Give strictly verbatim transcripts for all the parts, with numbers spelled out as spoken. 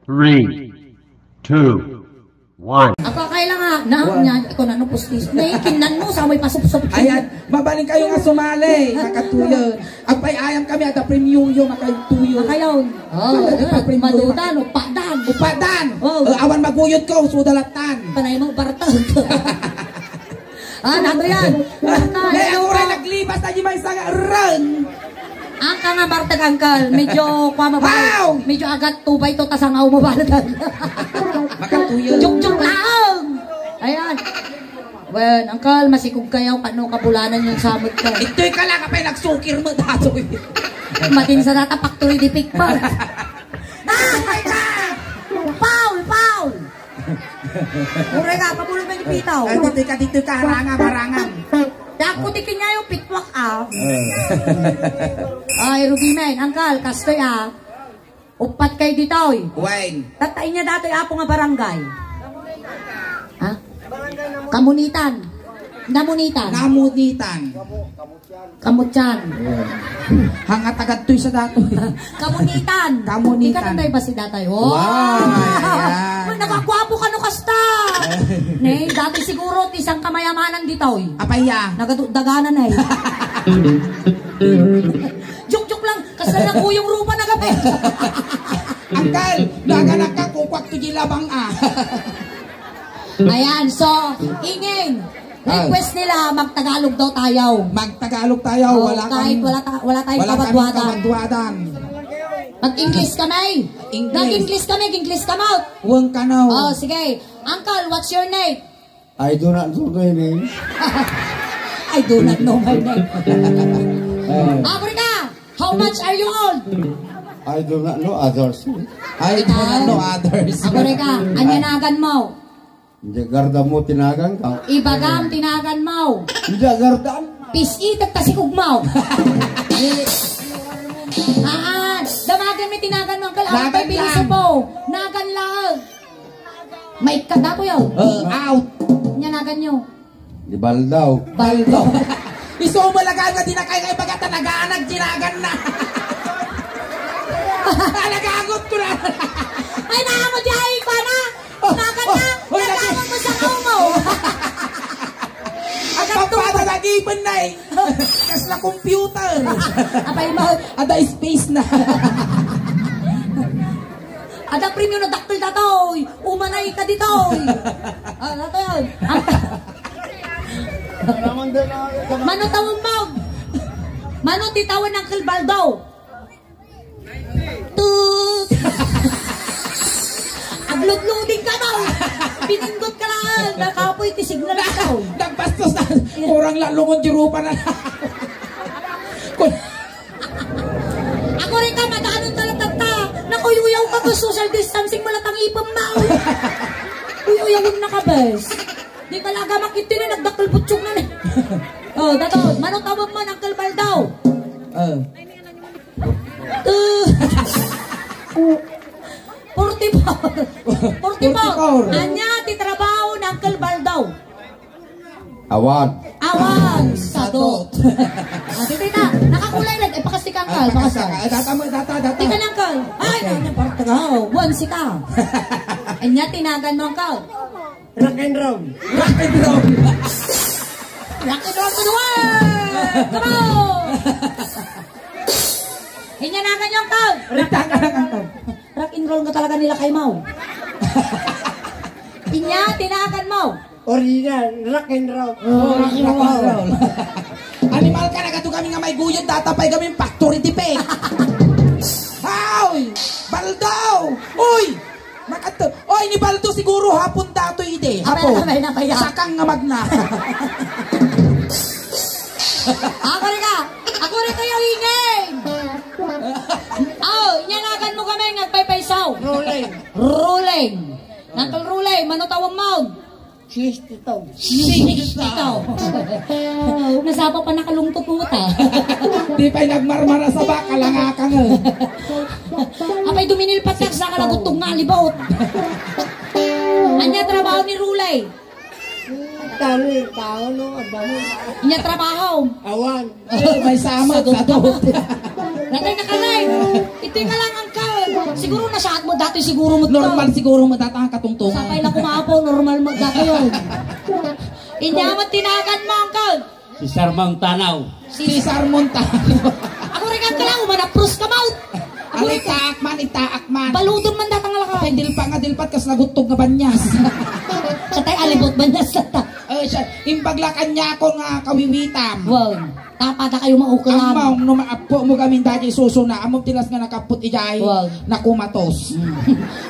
Three, two, one. Ako kailangan na, Wa- na, ito na no pustis. Naikinnan mo sa may pasupsop. Ayan, mabalin kayo nga sumali. Makatuyon. Agpay ayam kami at premium yo, makatuyon. Makayaw. Oh, Ano, eh, premium yo, madutan, maka- upadan. Upadan. Oh. Eh, awan maguyod ko, sudalatan. Panay mo, bartag. Ah, nato yan. Nay, ako rin naglibas na di may sanga. Run! Ang ka nga bartag, uncle. Medyo, kwa mo ba? Wow! Medyo agat tubay to, tasangaw mo ba? Makatuyo. Joke-joke lang! Ayan. Well, uncle, masikog kayo, kano kabulanan yung samot ka. Ito'y ka lang, kapay nagsukir mo, datoy. Matin sa nata, factory defect pa. Ah, ay ka! Foul! Foul! Uray ka, pabulong may pitaw. Ay, dito ka, dito ka, harangam, harangam. Dako ti kinyayo, pitwak, ah. Eh. Ay, Ruby men, uncle, kastoy, ah. Upat kay ditoy. Wine. Tatain niya datoy, apo nga barangay. Ha? Kamunitan. Namunitan. Namunitan. Kamutian. Ayan. Hanga tagad to'y sa dato. Kamunitan. Kamunitan. Ikaw na tayo ba si datay? Oh! Wow! Ayan. Uy, nagagwapo ka no kasta! Ne, dati siguro, ti isang kamayamanan ditoy. Apaya. Nagadudaganan eh. Joke-joke lang. Kasla na kuyong rupa na gabi. Angkal, naganak ka, kukwak to di labang ah. Ayan, so, ingin. Ah. Request nila, magtagalog daw tayo. Magtagalog tayo, Oh, wala kahit kang, wala ta-, wala tayong wala kaming kabadwadan. Kabadwadan. Mag-English kami. English. Mag-English kami, English ka mo. Huwag ka na. Oh, sige. Uncle, what's your name? I do not know my name. I do not know my name. Eh. Ako rin ka. How much are you old? I do not know others. I do not know others. Ako rin ka. Anya nagan mo? Hindi garda mo, tinagan ka. Ibagam, tinagan mo. Hindi garda. Pis-itek ta si Kugmaw. Ah, damagan mi tinagan mo, uncle. Ang Nagan lang. Piliso po. Nagan lang. Maikkat ako yun. Uh, out. Nya nagan nyo. Di Baldaw. Baldaw. Iso mo lagaan nga di na kayo kay baga ta nagaanag, tinagan na. Nagagot ko na. Ay, naamo di ay, bana. Nakan na, oh, oh, nagawag mo sa kaungo. Ang pagpata na given na eh. Kas na computer. Apay mo. Ada space na. Ada premium na dakkel datoy. Umanay ka ditoy. Ah, ano to yun? Mano tawon mo? Mano ti tawon ng Uncle Baldo? Tut! Agludluding ka daw! Pinindot ka lang! Nakapoy ti signal ka daw! Nagbastos na! Kurang lalungon di rupa na! Kun- Ako rin ka, madanon ka lang tagta! Nakuyuyaw ka ko, social distancing mo lang ang ipon mo! Kuyuyawon na ka, bes! Di ka laga makita na, nagdakkel butsog na na! Oh, dato, mano tawag mo, Uncle Baldaw? Ah. Forty-four. Forty-four. Forty-four. Anya ti trabaho ni Uncle Baldaw? Awan. Awan, sadot. Ah, si tita, nakakulay lang. Eh, pakastika, uncle, pakastika. Ay, data mo, data, data. Tika na, uncle. Ay, okay. Nanya, parang taga, oh, one sika. Anya, tinagan mo, uncle. Rock and roll. Rock and roll. Rock and roll to the world! Come on! Inya na kanyang tao. Rock and roll. Rock and roll nga talaga nila kay Mau. Inya, tinagan mo. Original, rock and roll. Oh, rock and roll. Animal ka, nagato kami nga may guyod, datapay kami factory defect. Hoy! Baldaw! Uy! Nakato. Oy, ni Baldo siguro hapon datoy idi. Abay, hapon. Abay, abay, abay. Sakang nga magna. Ako rin ka. Ako rin kayo, ingay. Oh, inyanagan mo kami, ngagpaypaysaw. Rolling. Rolling. Uncle Rolling, mano tawag mo? Sixty-two. Sixty-two. Nasapa pa nakalungtot mo ta. Di pa'y nagmarmara sa baka, langakang, eh. Apay duminilpat ka sa kalagutog nga alibot. Anya trabaho ni Rulay? Talo, tao, no? Ang damo. Anya trabaho? Awan. Eh, may samot, sadot. Natay na ka, Nay. Iti ka lang, uncle. Siguro nasaat mo dati, siguro mo to. Normal siguro mo dati ang katungtungan. Sapay lang kumapo, normal mo dati yun. Inya mo tinagan mo, Uncle. Cesar Montano. Cesar Montano. Ako rin ang kalaw, manapros ka, Maut. Ako rin ka. Alitaak man, itaak man. Baludon man datang laka. Apay, dilpa nga dilpat, kas naguttog nga banyas. Katay, alibot banyas, tata. Eh, siya, imbag la kanya ako nga kawiwitam. Wow. Tapada kayo maukulan. Ammo, no maappo mo gamin dati susuna, ammo tilas nga nakappot ijay. Wow. Nakumatos.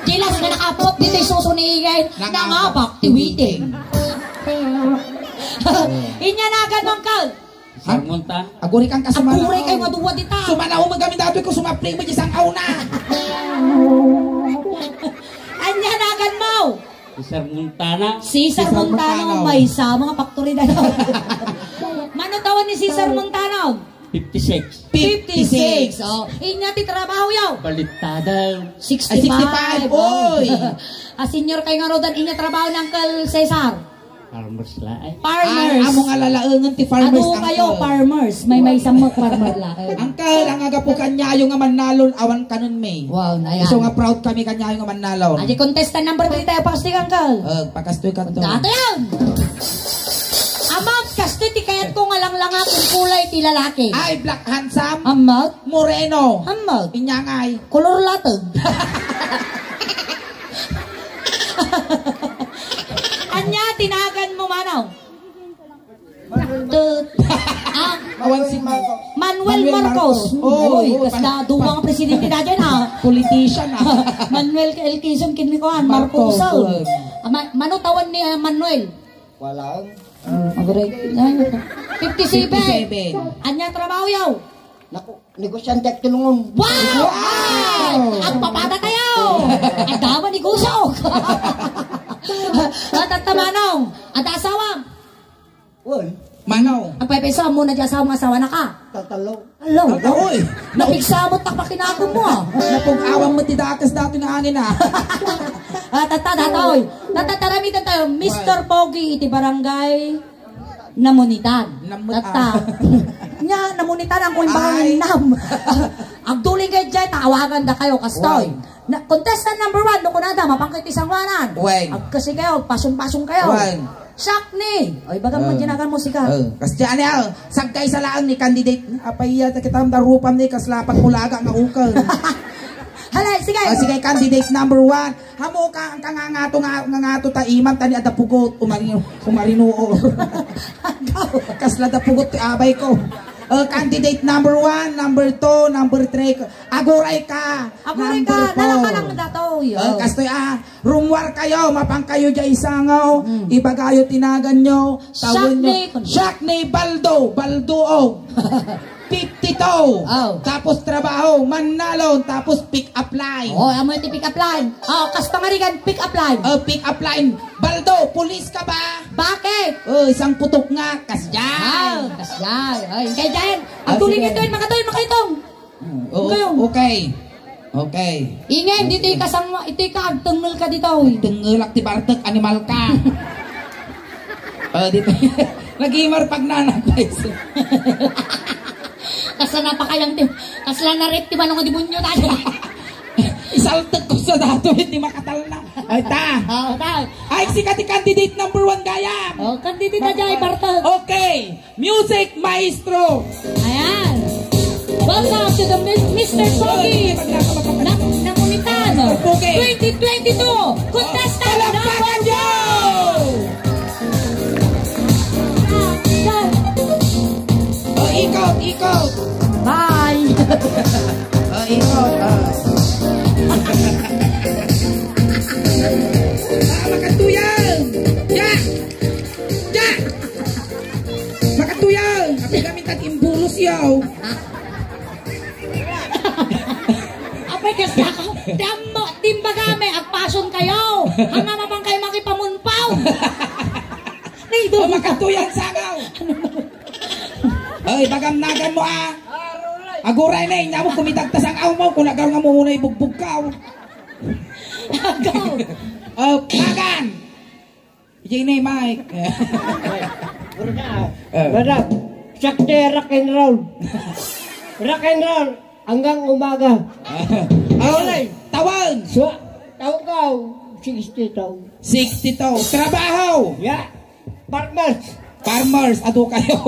Tilas nga nakappot dito susuna ijay. Nangabak. Nangabak, tiwiting. Inya na agad, Uncle. Sarmontan. Aguri kang kasumana. Aguri kayo nga duwa dita. Sumana mo gamin dati ko sumapling mo di sang auna. Anya nagan mo? Cesar Montana. Cesar Cesar Montano, Montano. May sa mga factory na daw. Mano taon ni Cesar Montano? Fifty-six. Fifty-six. Oh, inya ti trabaho yaw. Balitada. Sixty-five. Ay, sixty-five, oy. Ah, senior kayo nga rodan, inya trabaho ni Uncle Cesar. Farmers la, eh. Farmers. Ay, amo nga lalaengen ti farmers, adu kayo, uncle. Farmers. May, may samok farmer la, eh. Uncle, ang agapu kanyayo nga mannalon, awan kanon mi. Wow, na yan. So nga proud kami kanyayo nga mannalon. Adi contestant number three tayo, pakastig, uncle. Eh, pakastoy ka to. Dati yan! Amount, kastoy ti kayat ko nga langlanga kung kulay ti lalaki. Ay, black handsome. Amount? Moreno. Amount? Inyangay. Kolor latag. Anya, tinagan mo, Manong? Tut. Ah, Manuel Marcos. Manuel Marcos. Oo, uy, oo, kas na duwa nga presidente na dyan, ah. Politician, ah. Manuel L. Quezon, kinikuan, Marcos, Marcos, oh. Ah, ma-, mano tawan ni, ah, Manuel? Wala. Hmm, agree. Ay, fifty-seven. Fifty-seven. Anya trabaho yaw? Naku, negosyante ak tulungon. Wow! Wow! Agpapada tayo! Agdama ni Gusok! At at tamanong, at asawa? Wen. Manong. Agpaypayso, muna di asawa nga asawa na ka? Tatalo. Hello. Ang taoy. Napigsamot tak pakinagom mo, ah. Napug-awang mo ti dakas dati nga angin, ah. Ah, tata, datoy. Tata, taramitan tayo. Mister Pogi, iti barangay Namunitan. Namut-, tata. Ah. Nya, Namunitan ang kulimbangan nam. Agduling kayo dyan, tawagan da kayo, kastoy. Wow. Na, contestant number one, no kunada, mapangkit isang wanan. Wen. Agkasi kayo, pasong-pasong kayo. Wen. Siak ni. O, ibaga mo, ginagan mo, sika. Oh, kasi ano, oh, sagkay sa laang ni candidate. Apay iya, ta kita ang darupan ni, kaslapat mo laga nga ukol. Hala, sige. Oh, sige, candidate number one. Hamo ka, ang kangangato nga, nga ngato ta iman, tani ada pugot, umari-, umarinuo. Kasla da pugot ti abay ko. Oh, candidate number one, number two, number three. Aguray ka. Aguray ka. Number four. Nalaka lang datoy. Oh, kastoy, ah, rumwar kayo, mapang kayo dyan isangaw. Mm. Ibagayo tinagan nyo. Tawon nyo. Siak ni. Siak ni Baldo. Baldo, oh. Fifty-two. Oh. Tapos trabaho, mannalon, tapos pick up line. Oh, amo iti pick up line. Oh, kas pangarigan, pick up line. Oh, pick up line. Baldo, pulis ka ba? Bakit? Oh, isang putok nga, kasjay. Ah, kasjay. Ay, kay Jan, ah, ang tuloy sige. Ito, makatoy, makitong. Mm, oo, kayo. Okay. Okay. Ingen, dito yung kasang, ito yung kaagtengel ka dito, eh. Tengelak ti bartek, animal ka. Oh, dito. Nagimar pag nanagpay. Kasla napakayang ti, kasla na rep ti manong demonyo tayo. Isaltek ko sa dato, hindi makatalna. Ay, ta. Oo, ta. Ay, si kati candidate number one gayam. Oh, candidate na dyan, bartek. Okay. Music maestro! Ayan! Welcome to the Mis-, Mister Pogi! Nam-, Namunitan! Mister Pogi! Twenty twenty-two! Contestant number one! Palakpakan niyo! Oh, ikot, ikot! Bye! Oh, ikot, oh. Ah, makatuyan! Yeah! Yeah! Makatuyaw! Apay kami tag-imbulos yaw. Apay, kasla ko. Dammo, timbagami, agpason kayo. Ang mama pang kayo makipamunpaw. Naido. O, makatuyaw, sagaw. Oy, bagam nagan mo, ah. Aguray na, inya mo, kumitagtas ang aw mo, kung agar nga mo muna ibugbog ka, oh. Agaw. Oh, nagan. Ijay na yung mic. Puro ka, ah. Eh. Madam, sakte rock and roll. Rock and roll, hanggang umaga. Ay, tawen. Sa, taon ka, sixty-two. Sixty-two. Trabaho. Ya. Farmers. Farmers, adu kayo.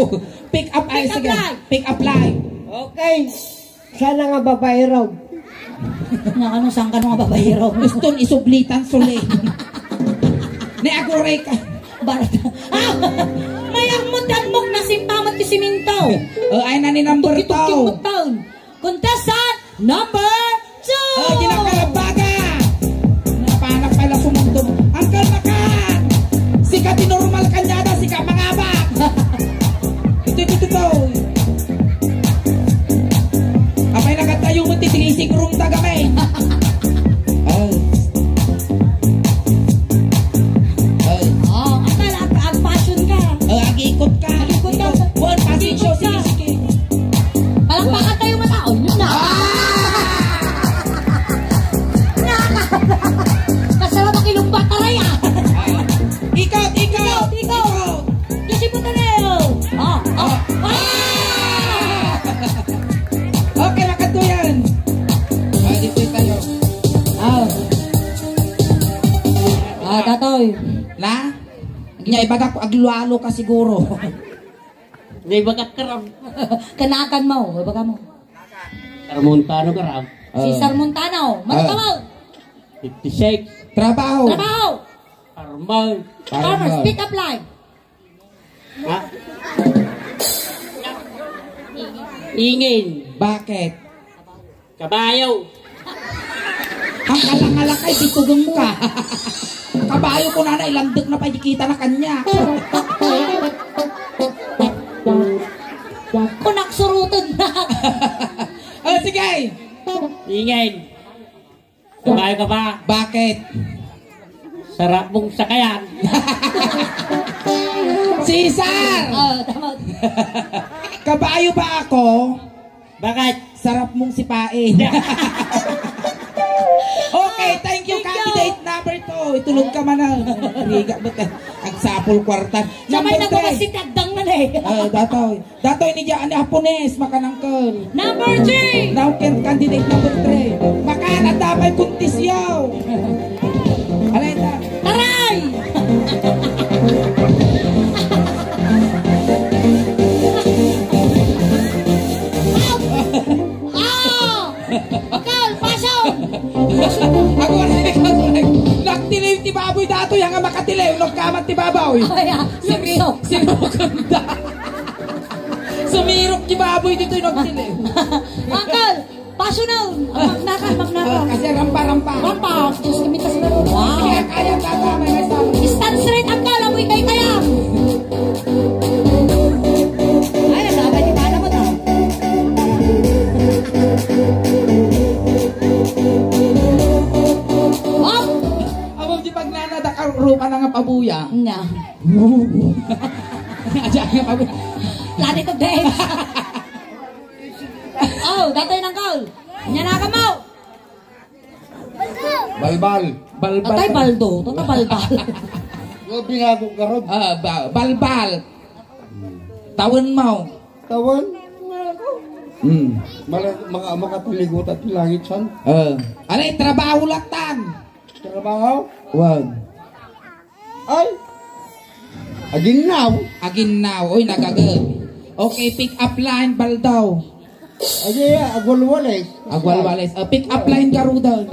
Pick up, ay, Pick up sige. Line. Pick up line. Okay. Sana nga babaero. Nga ano, saan ka nga babaero? Gusto ni sublitan, suli. Ni agurek. Barata. Ah! Mayarmot-yarmok na simpamat ti siminto. Oh, ay na ni number Tuki-tuki two. Mo taon. Contestant number two. Oh, di na kalabaga. Napanak pala sumundog. Uncle Makan! Sika ti normal kanyada, sika mangabak. Ito, ito, ito, ito. Apay na katayo mo ti dressing room da kami. Oh. Oh. Oh, akala ag-, ag-fashion ka. Oh, agikot ka. Agikot ka. Bon, pasensya, Ikot ka. Sige, sige. Palakpakan tayo mataon. Yun na. Ah! Kasama ba kilong bataray, ah? Ikot, ikot, Ikot, ikot. ikot. Kasi po tayo. Ah, ah, ah! Okay, makatuyan. Ah, dito tayo. Ah. Ah, Tatoy. Na? Nya, ibaga ko, aglualo ka siguro. Nya, ibaga ka ram. Kanakan mo, ibaga mo. Sarmontano ka ram. Si Ah. Sarmontano. Ah. Magtawag. Fifty-six. Trabaho. Trabaho. Farmer. Farmers, Farmer. Pick up line. Ha? Ingin. Bakit? Kabayo. Ang kalangalakay, bitugeng ka. Kabayo ko, nana, ilandek na pa, di kita na kanya. Kunak surutod na. Oh, sige. Ingin. Kabayo ka ba? Bakit? Sarap mong sakayan. Cesar! Oh, tama. Kabayo ba ako? Bakit? Sarap mong sipain. Okay, thank you, Thank you. Candidate number two. Itulog ka man, ah. Riga, ba't, ah, agsapol kwarta. Sabay Number na three. Bukas si Tagdang na, eh. Ah, datoy. Datoy ni Jaan ni Apones, makanangkel. Number three. Now, can candidate number three. Makan, adda pay kuntis yaw. Alay ta. Taray! Ah! Akal, passion! Ako na ikaw, nagtiliw ti baboy datoy, nga makatiliw, nagkamat ti baboy. Ay, ah, Sumi-, lumso. Sinukanda. Sumirok ti baboy ditoy, nagtili. Uncle, passion na. Magnaka, magnaka. Ah, kasi rampa, rampa. Rampa. Diyos, kami kasi na. Wow. Kaya, kaya, tata, may, may sa- Stand straight, uncle. Amoy kay kaya. Ay, ang abay ni Mana mo, ta. Hop! Amo di pagnana, da ka rupa na nga pabuya. Nya. Aja nga pabuya. Planet of the Apes. Oh, datoy nang call. Nya na ka mo. Balbal. Balbal. Atay baldo, tota balbal. Nga binago ka ron. Ah, ba-, balbal. Tawen mo. Tawen? Hmm. Mala-, maka-, makatiligo ta ti langit, san? Ah. Anay, trabaho latan. Trabaho? Wag. Ay! Aginnaw. Aginnaw. Oy, nagagad. Okay, pick up line, Baldaw. Ay, agwalwales. Agwalwales. Ah, pick up line, Garuda.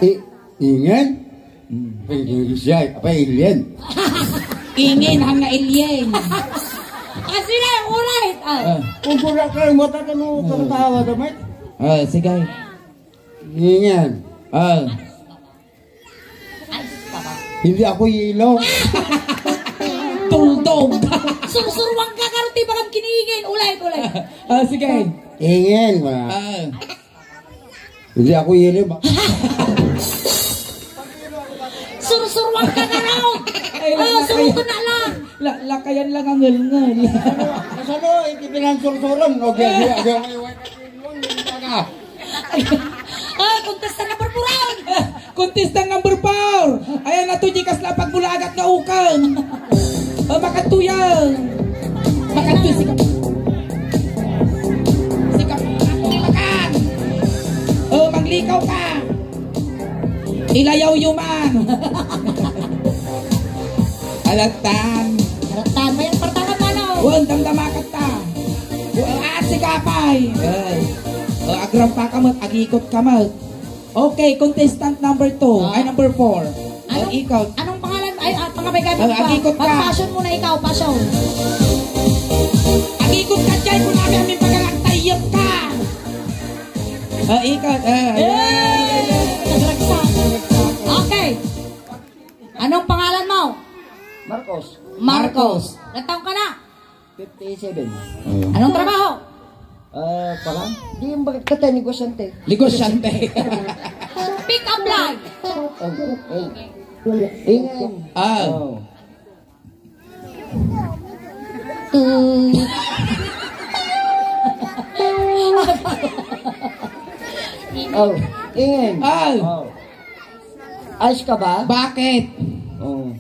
I-, ingen? Hmm. Ay, ingen siya. Apa, alien? Ingen, hanga alien. Ah, sila, alright. Ah. Ah. Kung pura ka, mata ka, no, katawa ka, mate. Ah, sige. Ingen. Ah. Hindi ako yelo. Tuldog. Sursuruan ka karon ti bagam kiniingin. Ulay, ulay. Ah, sige. Ingen, wala. Ah. Hindi ako yelo, ba? Sursuruan ka karon. Ay, Ah, lakay. Suruton na lang. La-, lakayan lang ang ngelngel. Ano, kasano, hindi pinansursuran, no? Gaya, gaya, gaya, gaya, gaya, gaya. Ah, contestant number four on. Contestant number four. Ayan na to, di kasla pagbulagat nga ukang. Oh, makatuyan. Makatuy si, si Kap-, Makan. Ilayawyo man. Alatan. Alatan. May partangan man, oh. Wen, damdamakatta. Wen, ah, sikapay. Eh. Oh, agrampa ka met, agikot ka met. Okay, contestant number two. Ah. Ay, number four. Anong, oh, ikaw. Anong pangalan? Ay, ah, pangabay ka. Oh, agikot ka. Passion mo na ikaw, passion. Agikot ka dyan, kung namin ang pagkakatayot ka. Ah, ikot. Ah, ayan. Eh! Nagragsak. Okay. Anong pangalan mo? Marcos. Marcos. Ilang taon ka na? Fifty-seven. Anong trabaho? Ah, pala? Di yung bakit ka tayo negosyante? Negosyante. Pick up line. Oh, oh. Ingay. Ah. Oh. Oh, ingay. Ay. Oh. Ayos ka ba? Bakit? Oh.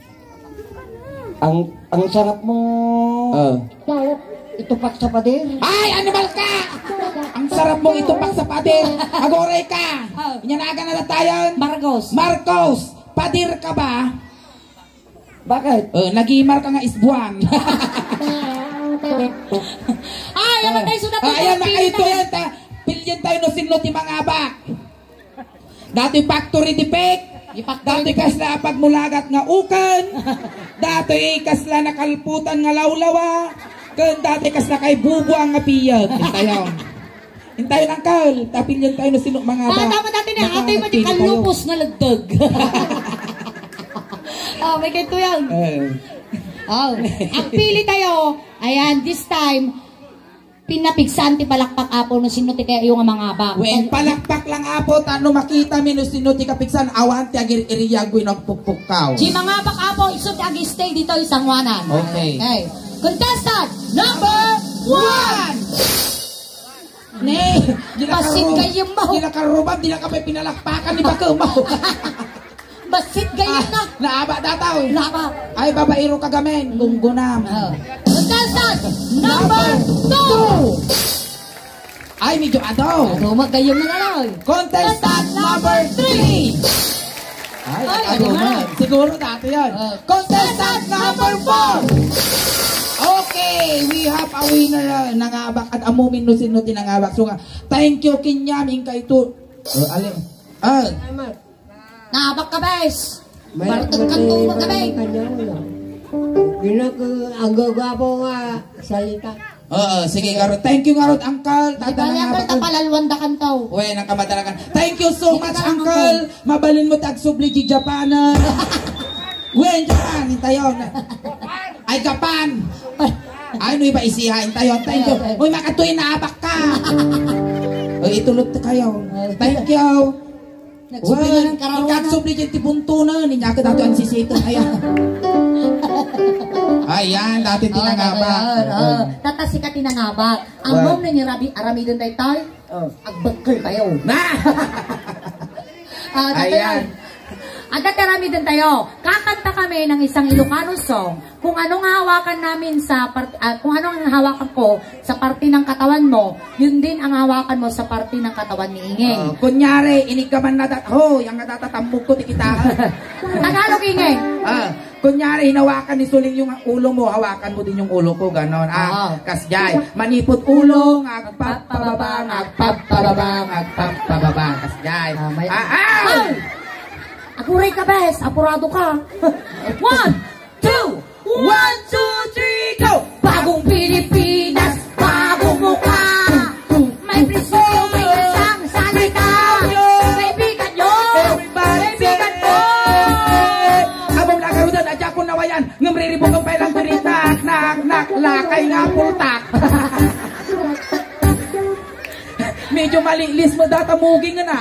Ang, ang sarap mo. Oh. Itupak sa pader. Ay, animal ka! Ang sarap mong itupak sa pader. Agoray ka. Oh. Inyanagan na tayo. Marcos. Marcos, pader ka ba? Bakit? Eh, nagimar ka nga isbuan. Ay, ayan tayo, sudat. Ah, ayan na kayo to, yan ta. Pilyan tayo no sino ti mangabak. Dati factory defect. Dati kasla pagmulagat nga ukan. Dati kasla nakalputan nga lawlawa. Ken dati kasla kay bubuang nga piyag. Intayo. Intayon, uncle. Tapilyan tayo no sino mangabak. Ah, tama dati na. Atay mo di kalupos nga lagdag. Ah, may kay Tuyang. Eh. Oh, ang pili tayo. Ayan, this time, pinapigsan ti palakpak, Apo, no sino ti kayo nga mangabak. Wen, palakpak lang, Apo, ta no makita mi no sino ti kapigsan, awan ti agir-iriyag wenno agpukpukkaw. Di mangabak, Apo, isu ti ag-stay dito, isanguanan. Okay. Okay. Contestant number one! Ne, di na Basig karu-, kayo mo. Di na karubab, di na ka pay pinalakpakan ni Bakemo. Basig kayo Ah, na. Naaba dataw. Naaba. Ay, babaero ka gamin, gunggunam. Oh. Contestant number two. Ay, medyo adaw. Adaw, magayong na lang. Contestant number three. Ay, ay, ano ano na? Na? Siguro dati yan. Oh. Contestant number four. Okay, we have a winner. Ah, nangabak. At amumin no sino ti nangabak. So nga, thank you, Kinyam, ingka ito. Oh, alin? Ah. Salamat. Nabak ka, bes. May Bartag ka mati-, tungod ka, may bes. Kanya mo lang. Pinag-, ang gagapo nga salita. Oo, sige, ngarud. Thank you, ngarud, uncle. Di Tata bali, na uncle, nga, tapalalwan da kantaw. Uy, nang kamatalakan. Thank you so Hindi much, ka lang, uncle. Uncle. Mabalin mo ti agsubli di Japan, ah. Uy, Japan, intayon. Ay, Japan. Ay, no iba isiha, intayon. Thank you. Ay, ay. Uy, makatuy na abak ka. Uy, itulot kayo. Ay. Thank you. Nagsubli Well, ng kararuan. Pagkagsubli dyan ti puntunan, inya ka dati ang sisito. Ayan. Ayan, dati Oh, tinangabak. Ayan, oh. Oo. Tatasi ka tinangabak. Well. Among nang irabi-, aramidon tayo, tay? Oh. Agbagkal kayo. Na! Ah, dati Ayan. Yan. Agad aramidon tayo. Kakanta kami ng isang Ilocano song. Kung anong hawakan namin sa part-, ah, kung anong hawakan ko sa parte ng katawan mo, yun din ang hawakan mo sa parte ng katawan ni Ingeng. Oh, kunyari, inig ka man nadat-, ho, yang natatatamog ko, ti kita. Tagalog, Ingeng. Ah, kunyari, hinawakan ni Suling yung ulo mo, hawakan mo din yung ulo ko, ganon. Ah, Oo. Kasjay. Manipot ulo, nga agpapababa, nga agpapababa, nga agpapababa. Kasjay. Ah, may Ah, ah! Ay! Aguray ka, bes. Apurado ka. One, two, one, two, three, go! Bagong Pilipinas, bagong mukha. May presyo, may isang salita. Kaibigan nyo, kaibigan ko. Abang nagarudan, adya ko nawayan. Ngem riribukon pay lang diri, nak, nak, nak, lakay nga pultak. Medyo malilis mo data muging na.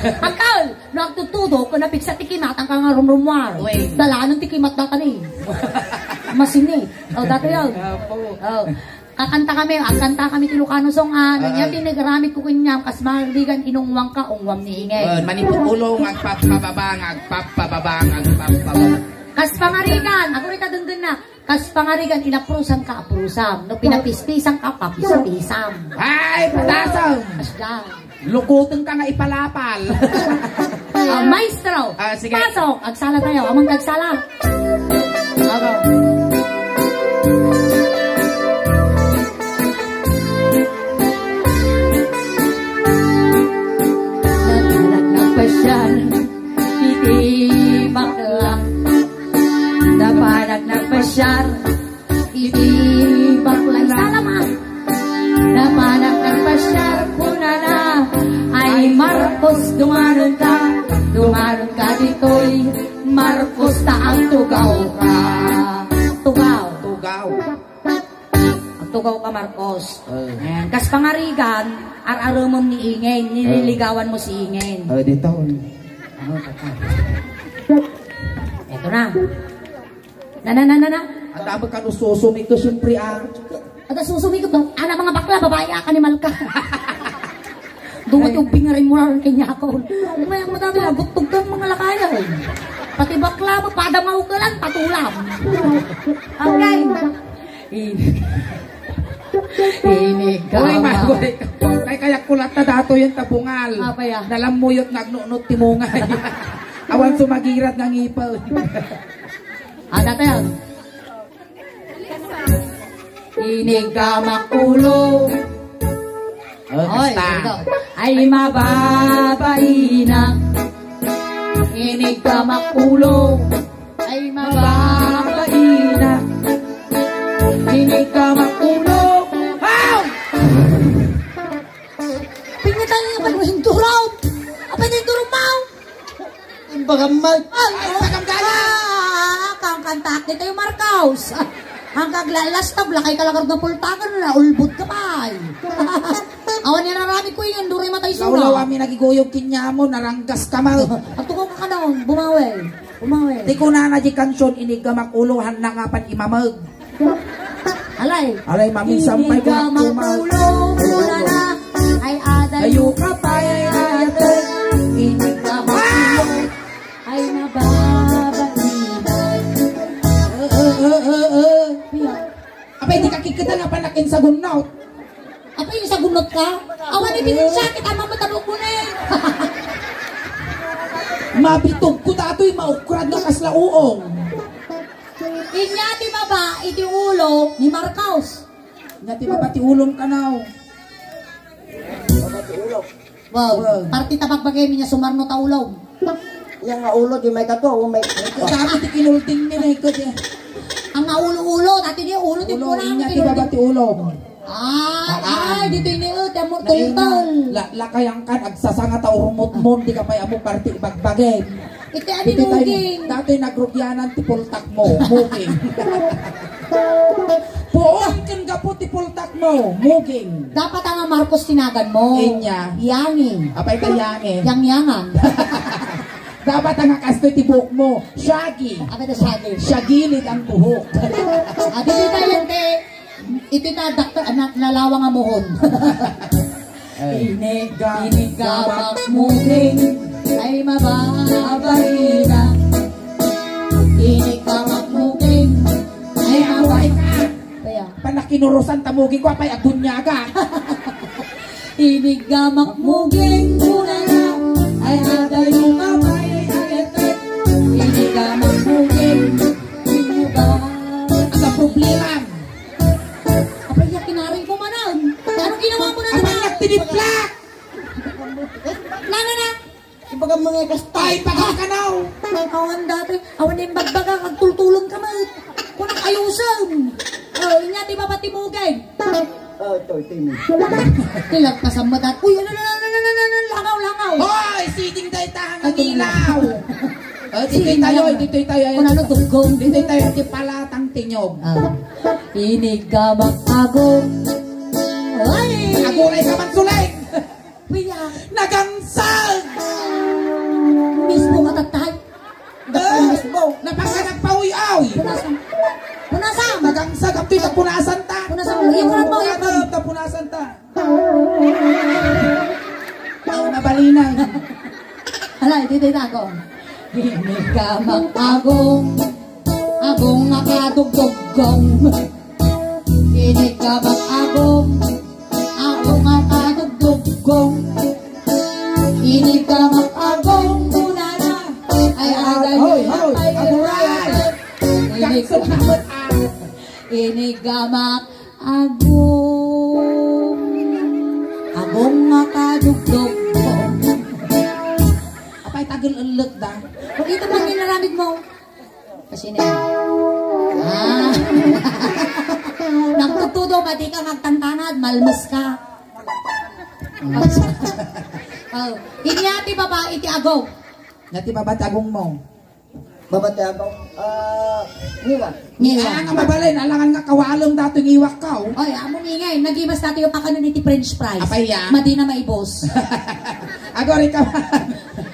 Uncle, no agtutudok, napigsa ti kimat, ang ka nga rumrumwar. Uy. Dalanan ti kimat data ni. Masini. O, dati yun. Apo. O. Kakanta kami, agkanta kami ti Ilocano song, ah. Ah, Nya ah. Ti nagaramid ko kaniam, kas mangarigan, inungwang ka, ungwam ni Ingeng. Ah, manipot ulo, nga agpapababa, nga agpapababa, nga agpapababa. Kas pangarigan, ako rin kadunggan na. Kas pangarigan, inaprusan ka, aprusam. No pinapispisan ka, papispisam. Ay, patasan! Asda. Lukutenka nga ipalapal. Ah, maestro, Ah, sige. Pasok! Agsala tayo. Amang kagsala. Ako. Nagpasyal iti bakla. Napanak nagpasyal iti bakla. Salamat. Napanak nagpasyal, kunana, "Ay, Marcos, dumanon ka. Dumanon ka ditoy, Marcos, ta agtugaw ka." Tugaw. Tugaw. Agtugaw ka, Marcos. Eh. Ayan. Kas pangarigan, ar-arumem ni Ingen, nililigawan mo si Ingen. Eh, di taon. Oh, tata. Eto na. Na, na, na, na, na. Ang dami ka nususumi ko, siyempre, ah. Ada susumi ko, anak mga bakla, babae, ah, animal ka. Duwa Ay. ti ubing nga rin mo rin kanya ako. May ang madami, agutog ka, mga lakaya, eh. Pati bakla mo, pada maugalan, patulam. Okay. In-, Inigaw. Uy, ma-, uy. Kay kayak kulat na dato yung tabungal. Apa ya? Nalamuyot nga agnunot ti mungay. Awan sumagirat nga ngipon. Ah, dati yan. Inigamak ulo. Oh, Oy, kasta. Ito. Ay, mababaina. Inigamak ulo. Ay, mababaina. Inigamak ulo. Ow! Pinatay nga pala yung turaw. Apay na yung turaw, Mau? Ang bagammal. Ay, ang bagamgal. Ah, kang kantak dito yung Marcos. Ang kaglalas, tablakay ka lang ng pultakan, naulbot ka pa, eh. Awan yan, narami ko yun, duray matay sura. Laulaw amin nagiguyog kinyamo, naranggas ka, Mau. Agtukaw ka ka doon, bumawi. Bumawi. Ti kunana di kansion, inigamak ulo, han na nga pan imamag. Alay. Alay, maminsan pa'y Inigamak kumakumal. Ulo, mula na. Ay, adayo ka pa, ay, ayatay. Inigamak ulo. Ay, nababaina. Eh, eh, eh, eh, eh. Piya. Apay, di ka kikita nga panakin sa gunnaw. Apay, yung sa gunot ka? Awan, ibigay sa akin, ama mo, tabok mo na eh. Mabitog ko datoy, maukrad nga kasla uong. Inya ti baba iti ulo ni Marcos. Inya ti baba ti ulom kanaw. Wow, Wow. Parti ta bagbagay mi niya sumarno ta ulo. Yang nga ulo, di may kato, o may Ikaw dami ti kinulting ni na ikaw di. Ang nga ulo-ulo, dati niya ulo, ti Ulo, puna, inya ti kinulting. Baba ti ulo. Ah, Ah, ah. Ay, dito ini, oh, damo, Nainga. Tultol. La, lakayang kan, agsasanga ta urmot mo, di ka pay amo parti bagbagay. Iti ani Iti tayo, muging. Dati nagrugyanan ti pultak mo, muging. Puon ken gapu ti pultak mo, muging. Dapat nga Marcos tinagan mo. Inya. Yangi. Apay ka yangi? Yangyangan. Dapat nga kastoy ti buhok mo, shaggy. Apay ta shaggy? Shagilid ang buhok. Ah, dito tayo, te. Iti na dakta, na, nalawa nga muhon. Ay. Iniga-, inigamak muging, ay mababaina. Inigamak muging, ay mababaina. Kaya. Panakinurusan ta muging ko, apay agunyaga. Inigamak muging, kunana, ay adayo ka pa, ay ayat, ay. Inigamak muging, inigamak. Ano problema? Apay, ya, kinaring ko manan. Anong ginawa mo na Apay, naman? Nagtiniplak! Na, na, na. Ibaga mga kasta. Ay, baga ka now. Awan dati. Awan yung bagbaga, agtultulon ka, mat. Kunang ayusan. Oh, inya, di ba, pati mugay? Oh, ito, ito yun. Tilagpasan mo dat. Uy, ano, ano, ano, ano, ano, ano, langaw, langaw. Hoy, siding da ita, Ay, hangilaw. Oh, dito Siding tayo, lang. Dito tayo. Kung ano, duggong. Dito tayo, di pala, tang tinyog. Ah. Inigamak agong. Ay! Aguray ka man, Suleng! Kuya. Nagangsag! Mismo ka, tatay. Eh, mismo. Napakanag pa, uy, uy! Punasan. Punasan. Nagangsag, apti ka, punasan ta. Punasan. Yung kurang mo, yung Ano, kurang. Ta, punasan ta. Ang nabalinan. Ala, iti, iti, ako. Inigamak agong. Agong nga kadugdugong. Inigamak agong. Agong nga kadugdugong. Ikaw makagong kunana. Ay, agay, hoy, hoy, ay, aguray. Ini, Jackson Hamlet, ah. Ini gamak agong. Agong makadugdog. Apay, tagel-elek da. Pag ito man yung naramid mo. Kasi na. Ah. Nagtutudo, madi ka magtantanad, malmes ka. Oh. Inya ti babae ti agong. Nya ti babae ti agong mo. Babae ti agong. Ah, ngiwak. Ngiwak. Ah, nga mabalin, alangan nga kawalem dato ngiwak ka, oh. Oy, amo ni ngay, nagimas nato yung pakanan iti French fries. Apay, ya. Madi na maibos. Agori ka man.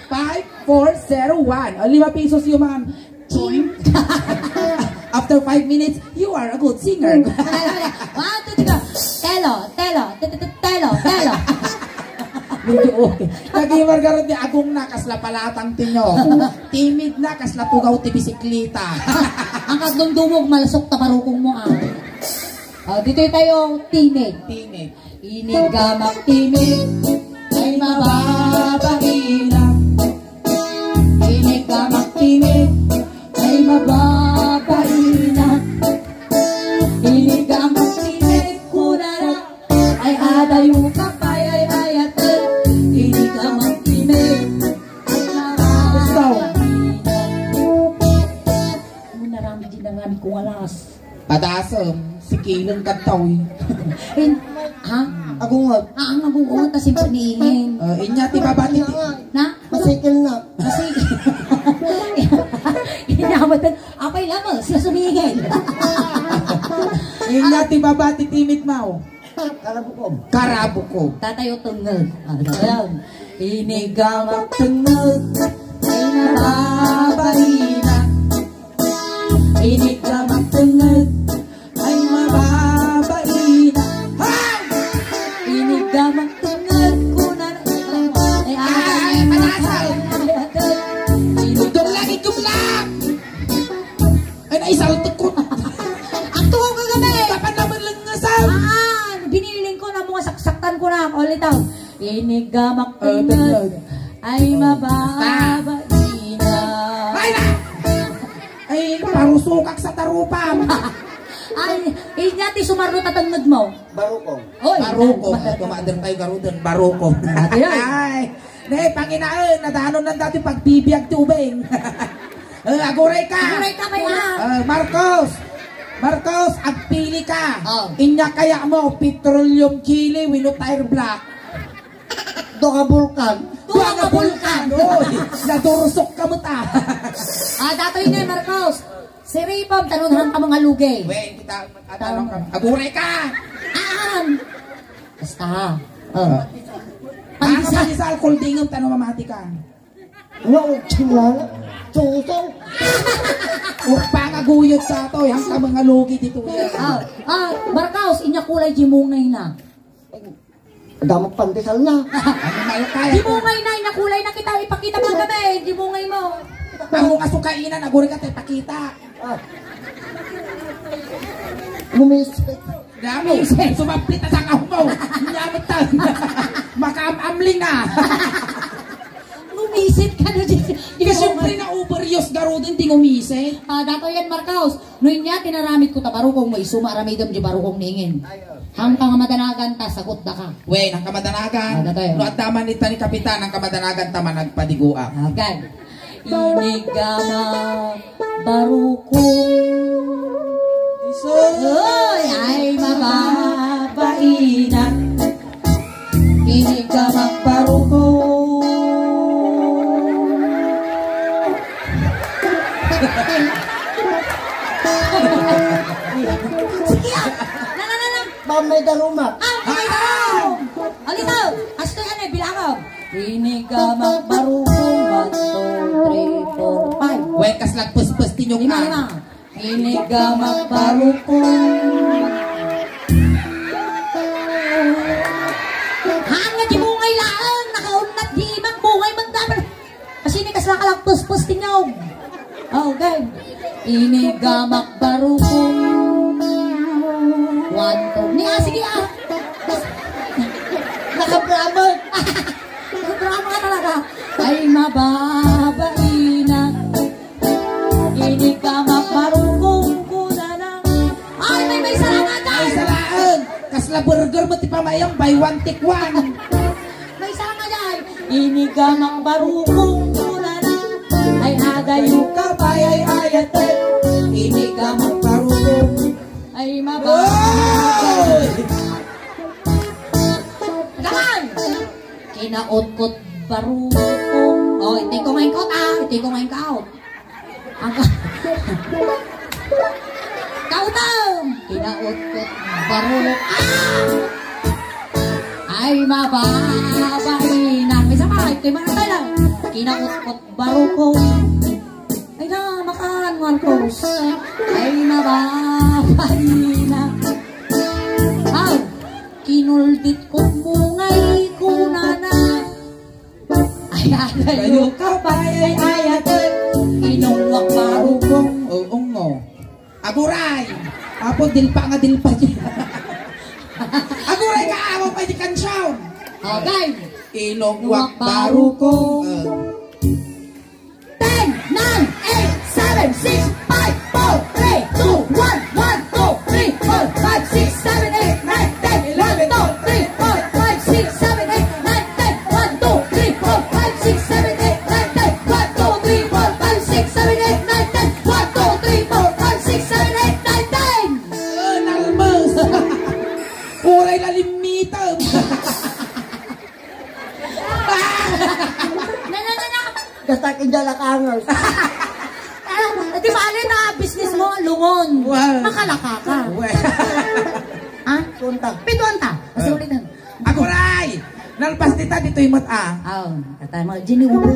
Five, four, zero, one. O, lima pesos yung mga Choing. After five minutes, you are a good singer. One, two, three, go. Telo, telo, te-, te-, te-, telo, telo. Medyo okay. Nagimar garud ni agong na, kasla palatang tinyo. Timid na, kasla tugaw ti bisikleta. Ang kasdong dumog, malasok ta barukong mo, ah. Oh, dito tayo, timid. Timid. Inigamak timid, ay mababaina. Inigamak timid, ay mababaina. Inigamak timid, kunana, ay adayo ka pay ay ayat. Inigamak timid, ay mababaina. Ano na rami din ang rami kong alas? Padasem, sikileng kadtaw, eh. In, ha? Agungot. Ah, ang agungot, tas yung paniingin. Ah, inya ti babati ti Na? Masikil na. Kasi, inya ba tan-, apay lamang, siya sumingin. Inya ti babati timid mo. Karabukom. Karabukom. Tatayo tungod. Ah, ayan. Inigamak tungod. Ay, nababaina. Inigamak tungod, ay mababaina. Hay! Inigamak tungod, kunana, ay, ay, ay, ay, panasal. Itom lang, itom lang. Ay, naisaltek ko. Ang tuwag ka kami. Kapan naman lang nga sa? Ah, biniling ko na mga saksaktan ko na. Ulit daw. Inigamak tungod. Ah, tungod. Ay, oh, mababaina. Ay, na! Ay, parusukak sa tarupam. Ay, inya ti sumarno ta tengnged mo. Barukong. Oy, barukong. Tumader tayo garuden. Barukong. Ate, ay. Ay, ne, panginaen, nadanon lang dati pagbibiag ti ubing. Eh, aguray ka. Aguray ka, may, ah. Eh, Marcos. Marcos, agpili ka. Oh. Inya kaya mo, petroleum jelly, wenno tire black. Dua nga bulkan. Dua nga bulkan. Oy, nadursok ka met, ah. Ah, datoy na, Marcos. Siripom, tanunhan ka mga lugi. Wen, kita, at ano ka? Aguray ka. Aan. Basta. Oh. Ah. Ano ka, Pandesal, kuldingem, tano mamati ka. Nga, uksin lang. Suso. Ukpa nga guyod sa to, yan ka mga lugi dito. Ah, ah, Marcos, inya kulay jimungay na. Damot pandesal na. Ano mayo kaya? Jimungay na, inya kulay na kita, ipakita mo kami, jimungay mo. Ako nga sukainan, aguri ka tayo pakita. Ah. Gumising. Damo, sumablit na sa kahumaw. Nyamit ta. Makaam-amling na. Ngumisit ka na dyan. Di ka siyempre na overuse garuden, di ngumisit. Ah, dato yan, Marcos. No inya, tinaramid ko ta barukong mo, isuma aramidem di barukong ningin. Hangka nga madanagan ta, sagot da ka. Wen, hangka madanagan. Ah, dato yan. No, adda man ita ni Kapitan, hangka madanagan ta managpadiguak. Okay. Inigama barukong. Isu. Oy, ay mababaina. Inigama barukong. Sige, ah. Na, na, na, na. Pamay daruma. Ah, pamay daruma. Alito, asto yan eh, bilangan. Inigamak barukong, one, two, three, four, five. Wen, kas nagpuspus ti nyog. Lima, lima. Inigamak barukong. Haan nga di mungay laeng, nakaunat di imang mungay man daman. Kasi ni kasla ka lang puspus ti nyog. Oh, okay. Inigamak barukong. One, two. Ni, ah, sige, ah. Nakabraman. Nakabraman ka talaga. Babaina, inigamak barukong kunana. Ay, may, may sarangan, Day! Ay, sarangan! Kasla burger mo ti pamayam, buy one, take one. May sarangan, Day! Inigamak barukong kunana. Ay, adayo ka, bayay, ayatek. Inigamak barukong. Ay, mababa. Oy! Laman! Kinautkot barukong. Oh, iti ko ngayon kot, ah. Iti ko ngayon kaut. Ang ka-, kautom! Kinautkot barukong. Ah! Ay, mababaina. May sama, ito yung mga tayo. Kinautkot barukong. Ay na, makan, Marcos. Ay, mababaina. Aw, kinuldit ko mungay kunana. Ay, adayo ka, bayay, ayatek. Inungwak barukong. O, ungo. Aguray! Apo, dilpa nga dilpa di. Aguray ka, apo, pwede kansaon. Okay. Inungwak barukong. Ah. Ten, nine, eight, seven, six, five, four, three, two, one, one, two, three, four, five, six, seven, eight, nine, ten, one, two, three, four, five, six, seven, eight, nine, ten, one, two, three, four, five, six, seven, eight, nine, ten, one, two, three, four, five, six, seven, eight, nine, ten, one, two, three, four, five, six, seven, eight, nine, ten. Eh, nalmas. Uray lalim mitam. Na, na, na, na. Gastak inda lakangers. Ah, di bale na business mo, lungon. Well. Makalaka ka. Well. Ha? Tunta. Pituan ta. Kasi Eh. ulit na. Aguray! Nalpas dita, ditoy met, ah. Aw, katay mo, Jenny Ubo.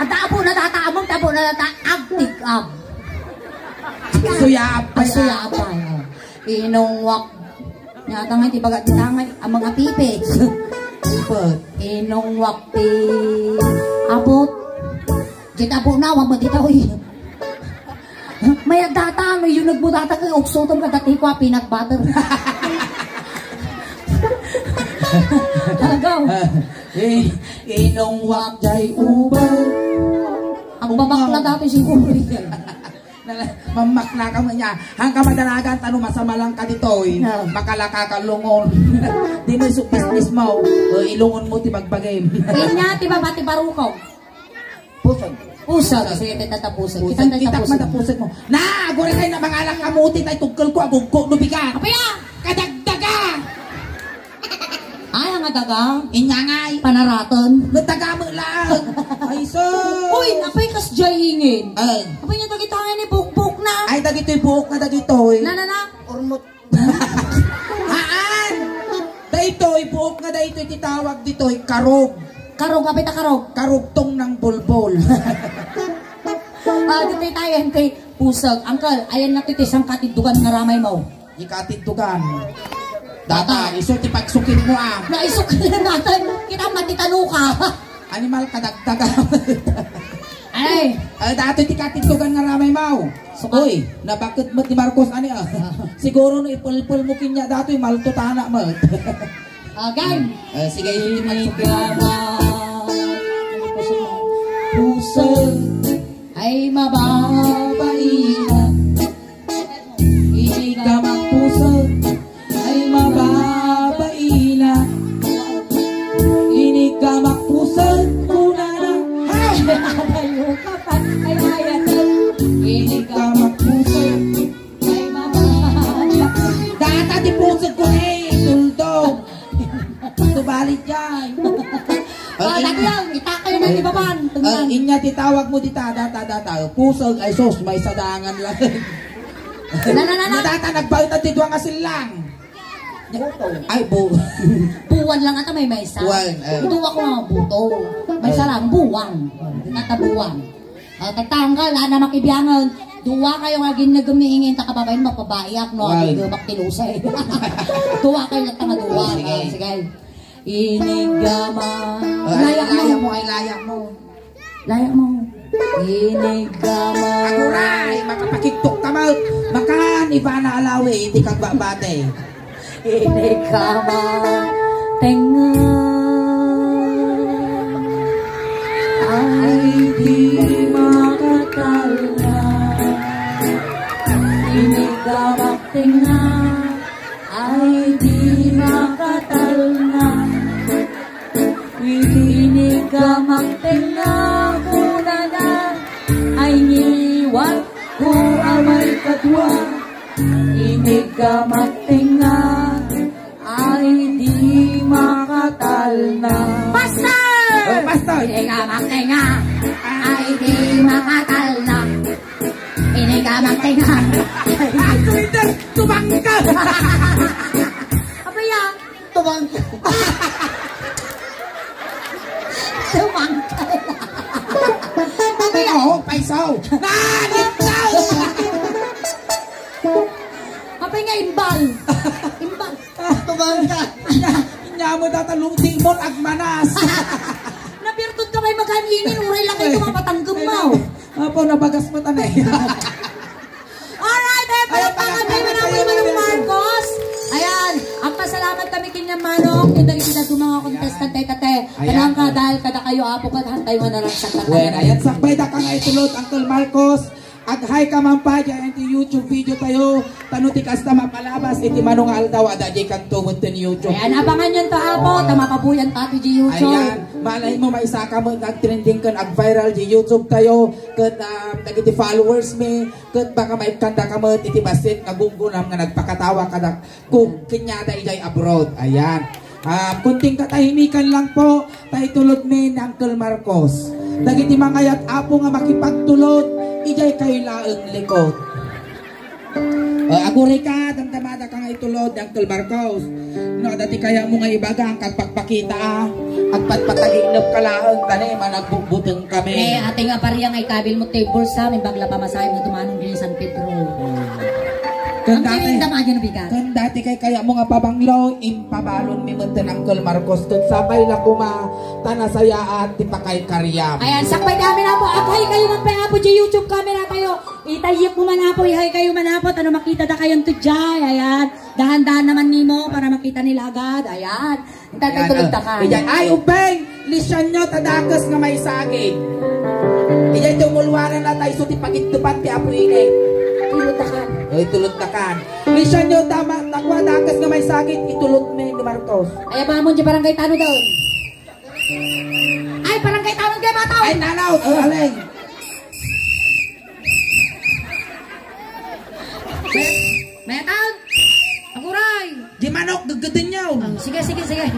At abo na data, among tabo na data, agtik ab. Suyab pa Ay, yan. suyab pa yan. Inungwak. Nya, tangay, ti baga, ti tangay, amang apipit. Ipet. Inungwak ti abot. Di tabo na, wag mo dito, uy. May data, no, yung nagbudata kay uksutom ka dati ko, peanut butter. Agaw. Eh, inungwak jay uba. Ang babakla dati siguro. Nala-, mamakla ka mo niya. Hangka madalagan, tano masamalang ka ditoy. No. Makalaka ka lungon. Di mo isuk business mo. O, ilungon mo ti bagbagim. Inya, ti baba, ti baruko. Pusag. Pusag. Sige, tita, pusag. Pusag. Kita, tita, Kita pusag. Mata pusag mo. Na, aguri kay na mangalak kamuti, tay tugkol ko, agugko, no bigat. Apaya? Kadagdaga. Ay, ang adaga. Inyangay. Panaraton. Nataga mo lang. Ay, so. Uy, apay kas jay ingin. Ay. Apay niya dagitangay ni bukbok na. Ay, dagitoy buhok na dagitoy. Na, na, na. Urmot. Haan! Daytoy, buok nga daytoy ti tawag ditoy, karog. Karog, apay ta karog? Karugtong ng bulbol. Ah, ditoy tayo, ente, pusag. Uncle, ayan na ti sangkatiddugan nga ramay mo. Di katiddugan. Data, iso ti pagsukid mo, ah. Naisukid na natin. Kita matitano ka. Animal kadagdaga. Ay. Ay, datoy ti katiddugan nga ramay mo. Suka. Uy, nabaket met ni Marcos ani, ah. Ah. Siguro no ipulpul mo kanya datoy, malto tana met. Again. Eh, sige, sige, sige. Inigama. Pusag. Ay, mababaina. Inigama pusag. Ay, mababaina. Inigama pusag. Kunana. Ay, ayaw ka pa. Ay, ayaw ka. Inigama pusag. Ay, mababaina. Data ti pusag ko, eh, tuldog. Tubali jay. Ah, dati lang, itakay na ni Baban. Ah, inya ti tawag mo dita, data, data. Pusag, ay sus, may sadangan lang. Na, na, na, na. Data, nagbawitan ti duwa nga silang. Buto. Ay, bu- Buwan lang ata may maysa. Buwan, eh. Duwa ko nga buto. Maysa lang, buwan. Tata buwan. Ah, tatanggal, ah, na makibiangan. Duwa kayo nga ginnagem ni ingin, ta kababain, mapabaiak, no? Wow. Agigabak ti lusay. Duwa kayo na tanga duwa. Sige. Ah, sige. Inigama. Ah, ay, layak mo. Layak mo, ay, layak mo. Layak mo. Inigama. Aguray, makapakigtok ka, Maut. Makan, iba na alawi, hindi ka babate. Inigama. Tenga. Ay. Magtenga, ay di makatalna. Inig ka magtenga, kunana, ay ngiwat ko a maikadua. Inig ka magtenga, ay di makatalna. Pastor! Oh, pastor! Inig ka magtenga, ay di makatalna. Inig ka magtenga. Pastor, ito, tumangkad! Abaya, tumangkad. Tumangkad. Abaya. Oh, paisaw. Nalitaw! Apay nga imbal. Imbal. Tumangkad. Inya, inya mo data lung demon agmanas. Napirtod ka may maganingin, uray lang kayo mapatanggem mo. Apo, nabagas mo tanay. Alright, eh, palakpakan tayo na po ni Manong Marcos. Ayan, agpasalamat kami kanya Manong, yung dagiti dadduma nga contestant tayo, tate. Ayan. Kanang ka, dahil kada kayo, apo, kat hantay nga naragsak ka. Well, ayan, sakbay da ka nga itulod, Uncle Marcos. Ag-hi ka man pay diay iti YouTube video tayo, tano ti kasta mapalabas iti mano nga aldaw, adda diay kanto met ten YouTube. Ayan, abangan yun to, apo, ta mapabuyan ta ti YouTube. Ayan, malay mo, maisaka met nga agtrending ken ag-viral di YouTube tayo, ket, ah, dagiti followers mi, ket baka maikkanda ka met iti bassit nga gunggunam nga nagpakatawa kada ku-, kaniada idiay abroad. Ayan. Ah, kunting katahimikan lang po, ta itulod mi ni Uncle Marcos. Dagiti mangayat, apo, nga makipagtulod, idiay kayo laeng likod. Ah, agurayka, damdamada ka nga itulod ni Uncle Marcos. No, adda ti kayatmo nga ibaga, ket pagpakita, ah. Agpatpataginep ka laeng, tani, managbutbuteng kami. Eh, ate nga pariang ay kabil mo ti bulsa, may bagla pamasahe mo tumanong din San Pedro. Ken dati, ken dati kay kayatmo nga pabanglo, impabalon mi met ten Uncle Marcos, ket sakbay la koma, ta nasayaat ti pakaykariam. Ayan, sakbay kami na po. Ag-hi kayo man pay, apo, di YouTube camera tayo. Itayyek mo man, apo, i-hi kayo man, apo, tano makita da kayon to diay. Ayan, dahan-dahan naman nimo para makita nila agad. Ayan. Tatay, tulod takan. Idiay, ay, ubeng! Lisianyo ta dakes nga maisagid. Idiay ti umulwanan na tayo, so ti pagiddepan ti Apo Init. Tulod takan. Ay, tulod takan. Lisianyo ta ma-, takua dakes nga maisagid, itulod mi ni Marcos. Ay, abamon di barangay tano daw. Ay, barangay tano di mataw. Ay, tanaw, oh, alay. Metaw! Aguray! Di manok, gaggadan niyo! Ah, sige, sige, sige.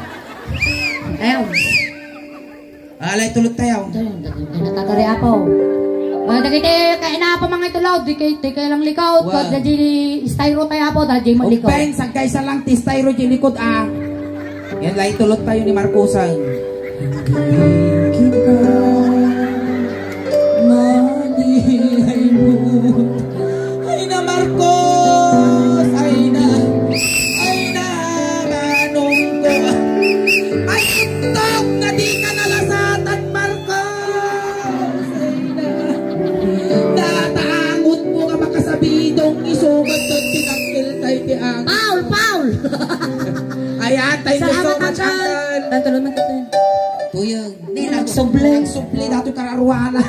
Ayaw. Alay, tulog tayo. Ito yun, ito yun. Ay, nakakari, apo. Ah, dagiti, kaya na, apo, mga itulaw. Di kay, di kay lang likaw. Wow. Pag di styro tayo, apo, dahil di mo likaw. Upeng, sagkaysa lang, ti styro, di likod, ah. Yan lang itulot tayo ni Marcosan. Kita madilaymut. Ay na, Marcos! Ay na! Ay na, manong ko! Ay, ittog nga di ka nalasatan, Marcos! Ay na! Nataangot mo nga makasabidong isugat ng tinakil tayo ti ang. Paul! Paul! Ayan, thank you so much, Uncle. Salamat, Uncle. Tantulon man, Tantulon. Tuyog. Di, nagsubli. Nagsubli, datoy kararuana.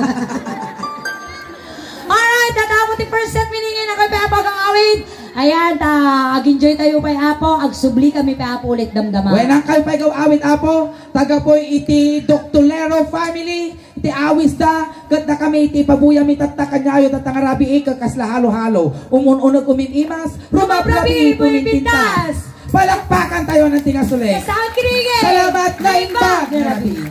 Alright, nadamo ti first set, miningin na kayo pay, Apo, ag-awid. Ayan, ta, ag-enjoy tayo pay, Apo. Agsubli kami pay, Apo, ulit damdama. Wenang kayo pay, ag-awid, Apo. Taga po iti Doctolero family, iti awis da, ket da kami iti pabuya mi tatta kanyayo tatta nga rabii ket kasla halo-halo. Umun-uneg umin-imas, rumabrabii puminpintas. Palakpakan tayo ng tinasulit. Sa akin, salamat, naimbag nga rabii.